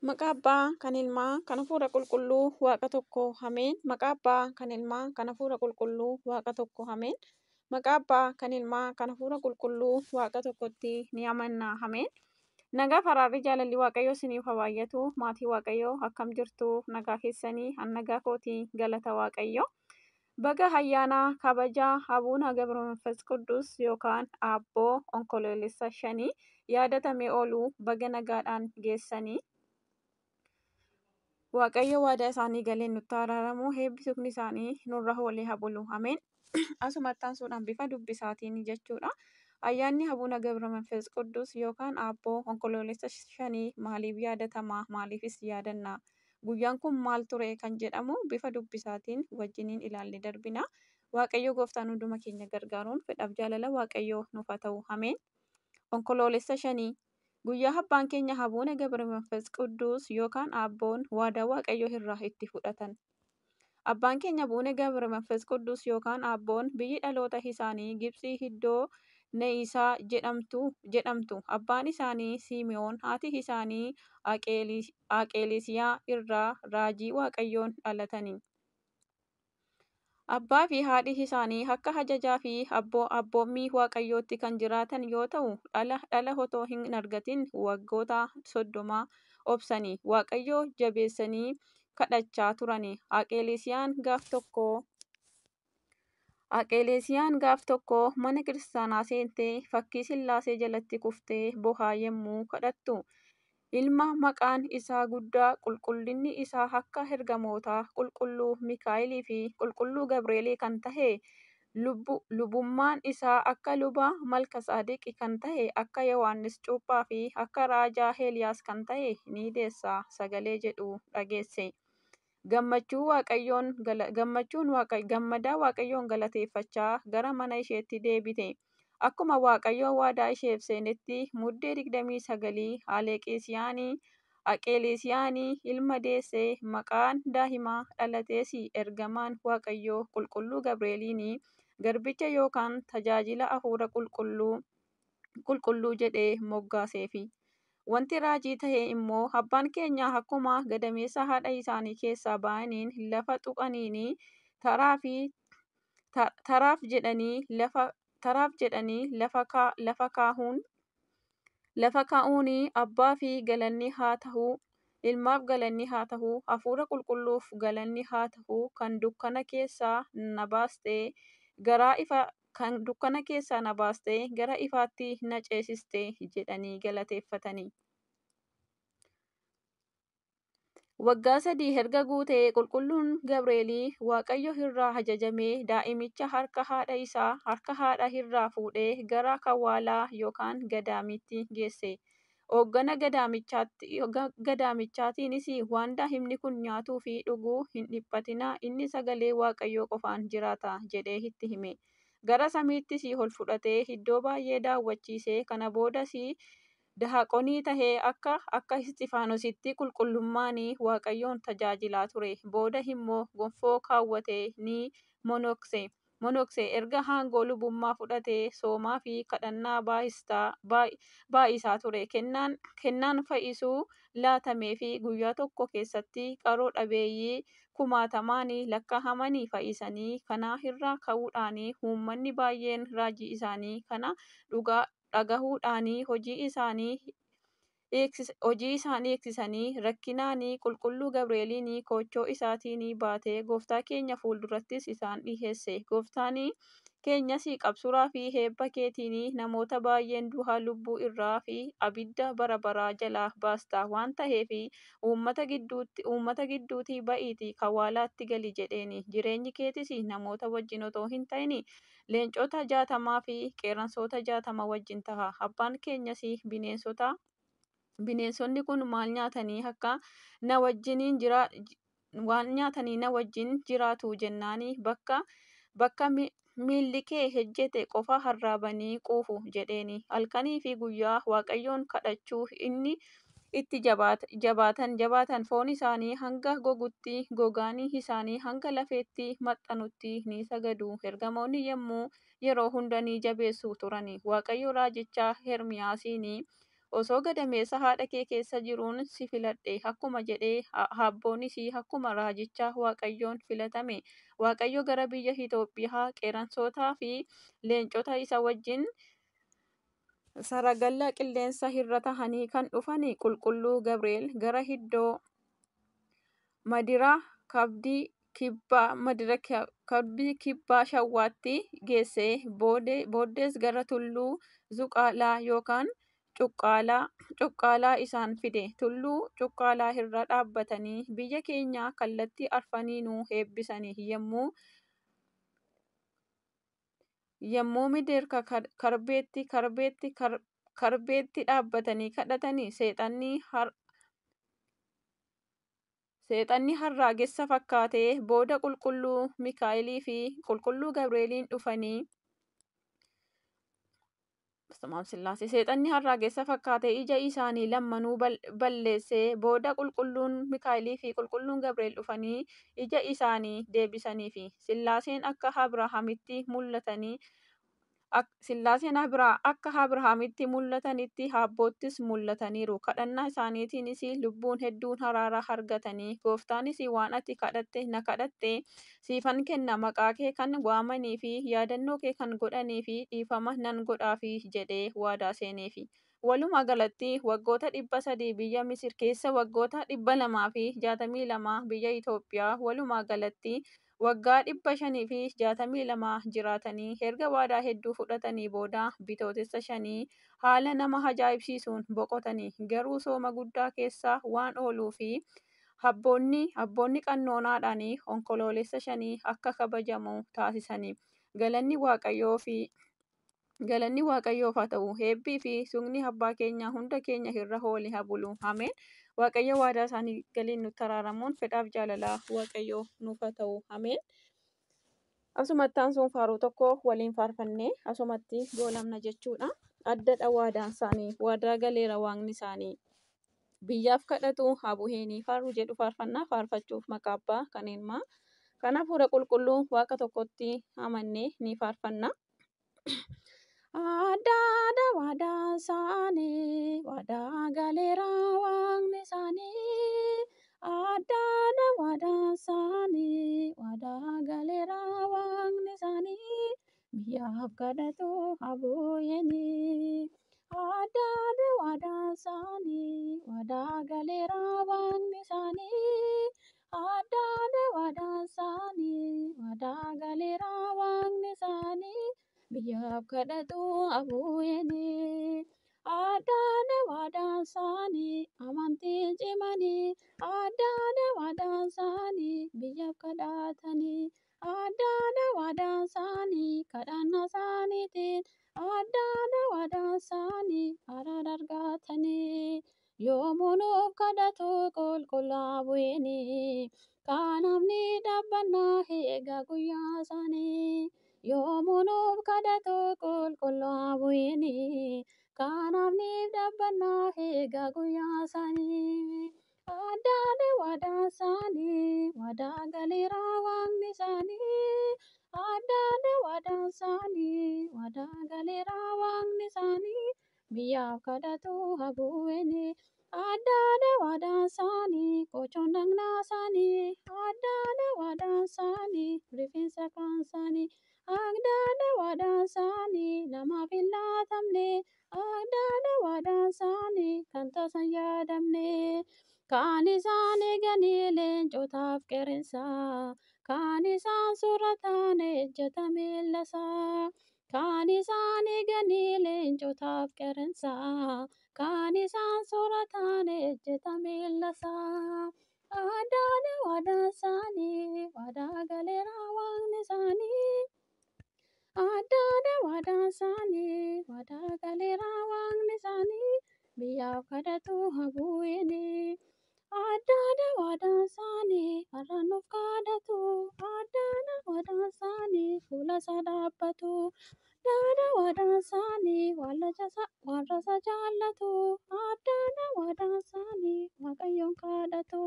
Maqaa Abbaa kan Ilmaa kan Hafuura Qulqulluu Waaqa tokko Ameen. Maqaa Abbaa kan Ilmaa kan Hafuura Qulqulluu Waaqa tokko Ameen. Maqaa Abbaa kan Ilmaa kan Hafuura Qulqulluu Waaqa tokkotti ni amanna. Ameen. Nagaa faraarri jaalalli Waaqayyoo isiniif haa baay'atu. Maatii Waaqayyoo akkam jirtu? Nagaa keessanii? An nagaa kootii, galata Waaqayyoo. Baga ayyaana kabaja Abuuna Gabra Manfas Qudus yookaan Aabboo Onkoloolessa 5 yaadatamee oolu baga nagaadhaan geessanii. Waaqayyo waadaa isaanii galeen nutti araaramu, eebbisukni isaanii nurra oolee haa bulu. Ameen. Asumatti aansuudhaan bifa dubbisaatiin jechuudha. Ayyaanni Abuuna Gabra Manfas Qudus yookaan Aabboo Onkoloolessa 5 maaliif yaadatama? Maaliifis yaadanna? Guyyaan kun maal ture kan jedhamu bifa dubbisaatiin wajjiniin ilaallee darbina. Waaqayyo gooftaan hunduma keenya gargaaruun fedhaaf jaalala Waaqayyoo nuuf haa ta'u. Ameen. Onkoloolessa 5 guyyaa abbaan keenya Abuuna Gabra Manfas Qudus yookaan Aabboon waadaa Waaqayyoo irraa itti fudhatan. Abbaan keenya Abuuna Gabra Manfas Qudus yookaan Aabboon biyyi dhaloota isaanii Gibxii iddoo Ne'isaa jedhamtu. Abbaan isaanii Simi'oon, haati isaanii Aqeelisiyaa irraa raajii Waaqayyoon dhalatani. Abbaa fi haadhi isaanii akka ajajaa fi abboommii Waaqayyootti kan jiraatan yoo ta'u, dhala otoo hin argatin waggoota 30 obsanii Waaqayyo jabeessanii kadhachaa turani. Aqeelesiyaan gaaf tokko mana kiristaanaa seentee fakkii Sillaasee jalatti kuftee bohaa yommuu kadhattu, ilma maqaan isaa guddaa qulqullinni isaa akka ergamootaa qulqulluu Mikaa'elii fi qulqulluu Gabreelii kan ta'e, lubummaan isaa akka luba Malkasaadiq kan ta'e, akka Yohaannis Cuuphaa fi akka Raajaa Eeliyaas kan ta'e ni deessa sagalee jedhu dhageesse. Gammadaa Waaqayyoon galateeffachaa gara mana isheetti deebite. Akkuma Waaqayyo waadaa isheef seenetti Muddee 29 Aqeelesiyaanii ilma deesse. Maqaan daa'ima dhalatees ergamaan Waaqayyoo qulqulluu Gabreeliin garbicha yookaan tajaajila Hafuura Qulqulluu jedhee moggaaseefi. Wanti raajii ta'e immoo abbaan keenya akkuma gadameessa haadha isaanii keessaa ba'aniin lafa tuqaniin taraaf jedhanii lafa kaa'uun abbaa fi galanni haa ta'u, ilmaaf galanni haa ta'u, Hafuura Qulqulluuf galanni haa ta'u, kan dukkana keessaa na baastee gara ifa kan dukkana keessaa na baastee gara ifaatti na ceesiste jedhanii galateeffatanii. Waggaa 3 erga guutee qulqulluun Gabreelii Waaqayyo irraa ajajamee daa'imicha harka haadha isaa harka haadha irraa fuudhee gara Kawwaalaa yookaan Gadaamiitti geesse. Hooggana gadaamichaatiinis waan daa'imni kun nyaatuu fi dhuguu hin dhiphatinaa, inni sagalee Waaqayyoo qofaan jiraata jedhee itti hime. Gara samiittis ol fudhatee iddoo baay'ee daawwachiise. Kana boodas dahaqonii tahee akka Isxifaanositti qulqullummaan Waaqayyoon tajaajilaa ture. Booda immoo gonfoo kaawwatee ni monokse. Erga aangoo lubummaa fudhatee soomaa fi kadhannaa baay'isaa ture. Kennaan fayyisuu laatamee fi guyyaa tokko keessatti qaroo dhabeeyyii kumaatamaan lakkaa'amanii fayyisanii. Kana irraa ka'uudhaan uummanni baay'een raajii isaanii kana dhagahuudhaan hojii isaanii eegsisanii rakkinaan qulqulluu Gabreeliin koochoo isaatiin baatee gooftaa keenya fuuldurattis isaan dhiheesse. Gooftaan keenyas qabsuuraa fi eebba keetiin namoota baay'een du'a lubbuu irraa fi abidda bara baraa jalaa baasta waan ta'eef uummata gidduutii ba'iitii Kawwaalaatti gali jedheen. Jireenyi keetis namoota wajjin otoo hin ta'in leencota 60 fi qeerransoota 60 wajjin ta'a. Abbaan keenyas bineensonni kun maal nyaatanii akka na wajjiniin waan nyaatanii na wajjin jiraatu jennaan bakka miilli kee ejjete qofa arraabanii quufu jedheeni. Halkanii fi guyyaa Waaqayyoon kadhachuu inni itti jabaatan foon isaanii hanga gogutti, gogaan isaanii hanga lafeetti maxxanutti ni sagadu. Ergamoonni yommuu yeroo hunda ni jabeessu turani. Waaqayyo raajicha Ermiyaasiin Osoo gadameessa haadha kee keessa jiruun si filadhe akkuma jedhee abboonis akkuma raajichaa Waaqayyoon filatame. Waaqayyo gara biyya Itoophiyaa qeerransootaa fi leencota isa wajjin saragalla qilleensa irra tahanii kan dhufan qulqulluu Gabri'eel gara iddoo Madira Kabdii Kibbaa Shawwaatti geesse. Booddees gara tulluu Zuqaalaa yookaan Cuqqaalaa isaan fide. Tulluu Cuqqaalaa irra dhaabbatanii biyya keenya kallattii arfaniinuu eebbisanii. Yommuu Midir Karbeetti Karbeetti dhaabbatanii kadhatanii seexanni harraagessa fakkaatee booda qulqulluu Mikaa'elii fi qulqulluu Gabri'eeliin dhufanii Seexanni harraagessa fakkaatee ija isaanii lammanuu balleessee booda qulqulluun Mikaa'elii fi qulqulluun Gabri'eel dhufanii ija isaanii deebisaniifi. Sillaaseen akka Abrahaamitti mul'atanii Sillaaseen akka Abrahaamitti mul'atanitti abboottis mul'ataniiru. Kadhannaa isaaniitiinis lubbuun hedduun araara argatanii. Gooftaanis waan ati kadhatte na kadhatte siifan kenna, maqaa kee kan waamanii fi yaadannoo kee kan godhanii fi dhiifama nan godhaafi jedhee waadaa seeneefi. Walumaa galatti waggoota 300 biyya Misir keessa, waggoota 262 biyya Itoophiyaa, walumaa galatti waggaa 562 jiraatanii erga waadaa hedduu fudhatanii booda Bitootessa 5 haala nama ajaa'ibsiisuun boqotanii. Garuu sooma guddaa keessa waan ooluu fi abboonni qannoonaadhaan Onkoloolessa 5 akka kabajamu taasisanii. Galanni Waaqayyoof haa ta'u. Eebbii fi sugni abbaa keenyaa hunda keenya irra oole haa bulu. Ameen. Waaqayyo waadaa isaanii galiin nutti araaramuun fedhaaf jaalalaa Waaqayyoo nuuf haa ta'u. Ameen. Asumatti aansuun faaruu tokko waliin faarfannee asumatti goolamna jechuudha. Addadha waadaan isaanii, waadaa galeera waaqni isaanii. Biyyaaf kadhatu haa bu'eenii faaruu jedhu faarfannaa faarfachuuf maqaa abbaa kan ilmaa kan hafuura qulqulluu waaqa tokkotti amannee ni faarfanna. Addaadha waadaan isaanii, waadaa galeera waaqni isaanii. Addaadha waadaan isaanii, waadaa galeera waaqni isaanii. Biyyaaf kadhatu haa bu'eenii. Addaadha waadaan isaanii, waadaa galeera waaqni isaanii. Addaadha waadaan isaanii, waadaa galeera waaqni isaanii. Biyyaaf kadhatu haa bu'eenii. Addaadha waadaan isaanii, amantiin cimanii. Addaadha waadaan isaanii, biyyaaf kadhatanii. Addaadha waadaan isaanii, kadhannaa isaaniitiin. Addaadha waadaan isaanii, araara argatanii. Yoomuu nuuf kadhatu qulqullaa bu'eenii. Kanaaf ni dhaabbannaa eegaa guyyaa isaanii. Yoomuu nuuf kadhatu qulqullaa bu'eenii. Kanaaf ni dhaabbannaa eegaa guyyaa isaanii. Addaadha waadaan isaanii, waadaa galeera waaqni isaanii. Addaadha waadaan isaanii, waadaa galeera waaqni isaanii. Biyyaaf kadhatu haa bu'eenii. Addaadha waadaan isaanii, qochoon dhagnaa isaanii. Addaadha waadaan isaanii, rifeensa kaan isaanii. Addaadha waadaan isaanii, namaaf hin laatamne. Addaadha waadaan isaanii, kan tasa hin yaadamne. Kan isaan eeganii leencotaaf qeerransa. Kan isaan sooratan ejjeta miilasaa. Kan isaan eeganii leencotaaf qeerransa. Kan isaan sooratan ejjeta miilasaa. Addaadha waadaan isaanii, waadaa galeera waaqni isaanii. Addaadha waadaan isaanii, waadaa galeera waaqni isaanii. Biyyaaf kadhatu haa bu'eenii. Addaadha waadaan isaanii, har'a nuuf kadhatu. Addaadha waadaan isaanii, fuula isaa dhaabbatu. Addaadha waadaan isaanii, warra isa jaallatu. Addaadha waadaan isaanii, Waaqayyoon kadhatu.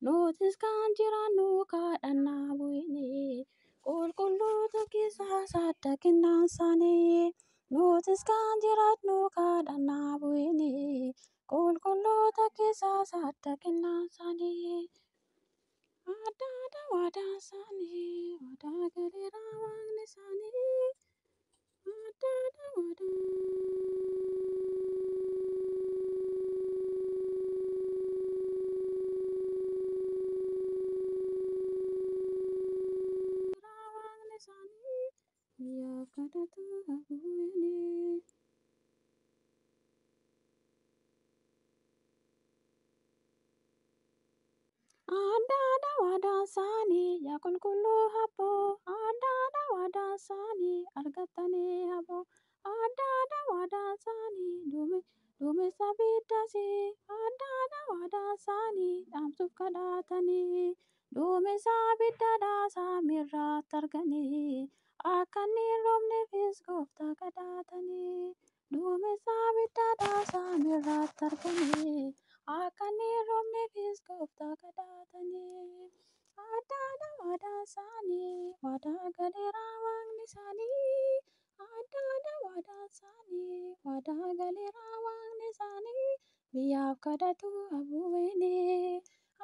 Nutis kan jiraannu kadhannaa bu'eenii. Qulqulloota keessaa sadda kennaan isaanii. Nutis kan jiraatnu kadhannaa bu'ini. Qulqulloota keessaas adda kennaan isaanii. Addaadha waadaan isaanii, waadaa galeera waaqni isaanii. Addaadha waadaan waaqni isaanii, biyyaaf kadhatu hafuuni. Addaadha waadaan isaanii yaa qulqulluu abboo. Addaadha waadaan isaanii argattanii aboo. Addaadha waadaan isaanii duumessa abiddaasi. Addaadha waadaan isaanii dhaamsuuf kadhatanii. Duumessa abiddaadhaa samiirratti arganii. Akka inni hin roobneefis gooftaa kadhatanii. Duumessa abiddaadhaa samiirratti arganii. Akka inni hin roobneefis gooftaa kadhatanii. Addaadha waadaan isaanii, waadaa galeera waaqni isaanii. Addaadha waadaan isaanii, waadaa galeera waaqni isaanii. Biyyaaf kadhatu abuuwwini.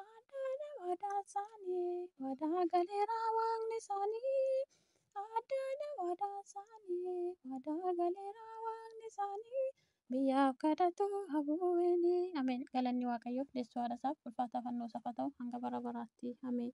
Addaadha waadaan isaanii, waadaa galeera waaqni isaanii. Addaadha waadaan isaanii, waadaa galeera waaqni isaanii. Biyyaaf kadhatu abuuwwini. Ameen. Galanni Waaqayyoof deessoo haadha isaaf ulfaataa fannoo isaaf haa ta'u hanga bara baraatti. Ameen.